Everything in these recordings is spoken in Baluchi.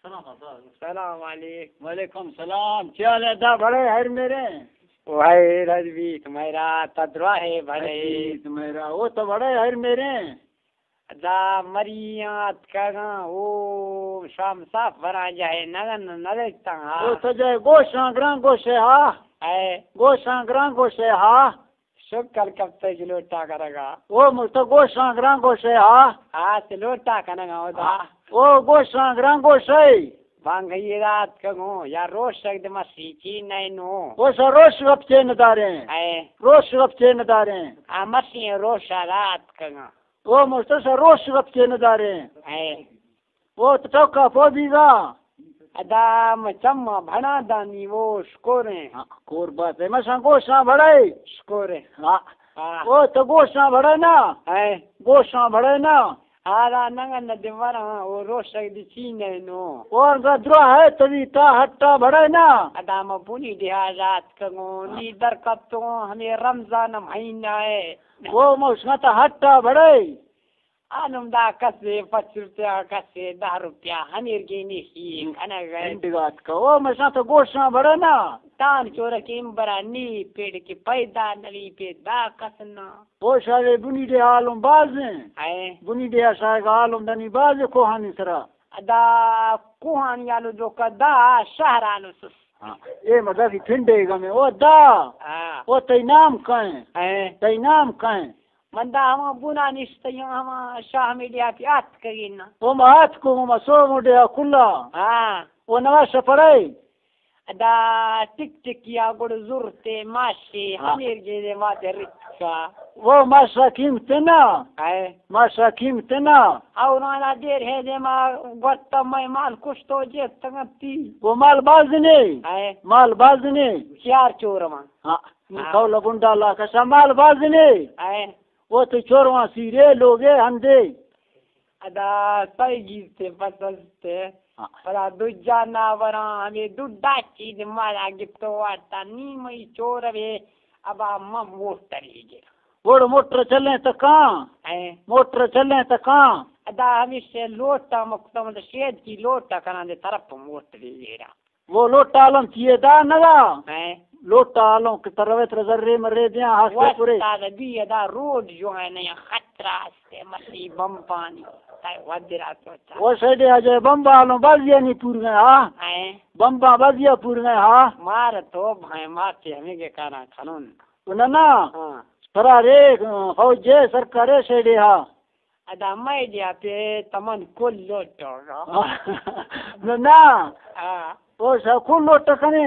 سلام علیکم۔ وعلیکم سلام۔ چی حال ہے؟ دا بڑے ہر میرے۔ وای رجبیت میرا تدرا ہے بڑے۔ رجبیت میرا، وہ تو بڑے ہر میرے۔ دا مریات کگاں، او شام صاف برا جائے، نگن نہ دیتا، ہاں۔ او تو جائے گوشاں گران گوشے، ہاں۔ اے۔ گوشاں گران گوشے، ہاں۔ شکل کپتے جلوٹا کرگا۔ او مجھ تو گوشاں گران گوشے، ہاں۔ ہاں، سے لوٹا کنگا، او دا۔ ہاں۔ او گوشاں گران گوشے۔ بانگئی رات کگوں، یا روشک دے مسی چی نینو۔ او سا روش گپ چے نداریں۔ اے۔ روش گپ چے نداریں۔ آ مسی روشا رات کگاں۔ او مستر سا روش گپ چے نداریں۔ اے۔ او تو ٹوکا پودیگا۔ ادا مچما بھنا دانی وہ شکوریں۔ ہاں، کور بات ہے، مشاں گوشاں بڑے۔ شکوریں۔ ہاں۔ ہاں۔ او تو گوشاں بڑے نا۔ اے۔ گوشاں بڑے نا۔ آرا نگن دیوراں، او روشک دی چینے نو۔ اور گدرا ہے تبھی تا ہٹا بڑے نا۔ ادا ما بونی دیہا رات کگوں، نی در کپتوں، ہمیں رمضان مہینہ ہے۔ او موسم تا ہٹا بڑے۔ آنم دا کسے پچ روپیہ، کسے دہ روپیہ، ہمیر گینی ہی ہم۔ کھنگ ہے۔ ہنڈگات کا۔ او مشاں تو گوشاں بڑے نا۔ تان چورکیں برا نی پیڑ کے پیدا نوی پیدا کس نا۔ او شاگے بنی ڈے حالوں بازیں۔ اے۔ بنی ڈے شاگے حالوں دنی بازیں کوہانی سرا۔ ادا کوہانی آلو جو کا دا شہر آلو سس۔ ہاں۔ اے مدد کی پھنڈے گا میں۔ او دا۔ ہاں۔ او تئی نام کہیں؟ اے۔ تئی نام کہیں؟ من دا ہما بنا نشتہ ہوں، ہما شاہ میڈیا کی آت کگی نا۔ او ما آت کو، ما سو مڈیا کلا۔ ہاں۔ او نواز شپڑے۔ ادا ٹک ٹکیا گڑ زرتے ماشے، ہاں۔ ہمیر گیدے ماتے رکھا۔ وہ ماشا قیمت نا۔ اے۔ ماشا قیمت نا۔ اور آنا دیر ہے دے ما گوتا میں مال کشتو جیت تنگتی۔ وہ مال باز نے۔ اے۔ مال باز نے۔ چار چور ما۔ ہاں۔ ہاں۔ کھولا گنڈا لا کشا مال باز نے۔ اے۔ وہ تو چورواں سیرے لوگے ہندے۔ ادا سئی گیستے پسستے۔ ہاں۔ پدا دو جانوراں ہمیں دو ڈاچی دے مارا گپتو وارتا، نی مئی چور بے، ابا ما موٹر ہی گرا۔ وڑ موٹر چلیں تکاں۔ اے۔ موٹر چلیں تکاں۔ ادا ہمیشہ لوٹا مکتم شید کی لوٹا کناں دے طرف موٹر ہی گرا۔ وہ لوٹا عالم چیئے دا نگا۔ اے۔ لوٹا عالم کہ تروے تر ذرے مرے دیاں ہاستے پورے۔ واسطہ دا دی ادا روڈ جو ہے نا یا خطرہ ہستے مسی بمبانی۔ تائے ودرا سوچا۔ وہ سیڈے اجے بمبا عالم بازیا نہیں پور گئے ہاں۔ اے۔ بمبا بازیا پور گئے ہاں۔ مار تو بھائے مار کے ہمیں کے کارا کھنون۔ انہاں نا۔ ہاں۔ سرا رے، فوج جے سرکارے سیڈے ہاں۔ ادا مئے دیا پہ تمن کل لوٹو گا۔ نہ، نہ۔ ہاں۔ او سا کل لوٹ کنے۔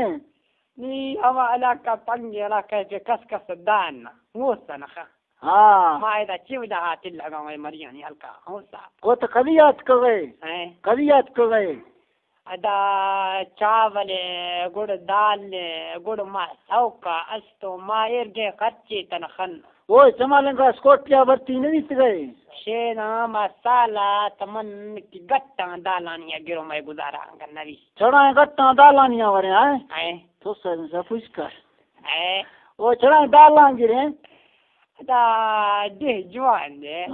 نی ہما علاقہ پنگے علاقہ پہ کس کس دان موسا نخا۔ ہاں۔ ما ادا چیو دا ہاتھ لگا مئے مریانی ہلکا موسا۔ او تو کبھی یاد کر گئے؟ ہیں؟ کبھی یاد کر گئے؟ ادا چاول ء، گڑ دال ء، گڑ ما سوکا استو، ما ایرگے خرچے تنخن۔ اوئے، چمالنگا اسکوٹیا برتی نویت گئے۔ شینا ما سالا تمن کی گٹاں دالانی ء گرو مئے گزارا انگا نویت۔ چڑائیں گٹاں دالانی ء ورے، ہیں؟ ہیں۔ تو سر سے پوچھ کر۔ ہیں۔ او چڑائیں دالاں گریں۔ ادا دہ جوان دے۔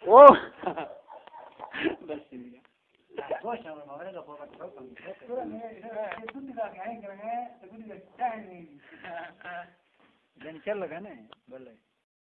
او۔ بس۔ دن چل لگا نا، بلے۔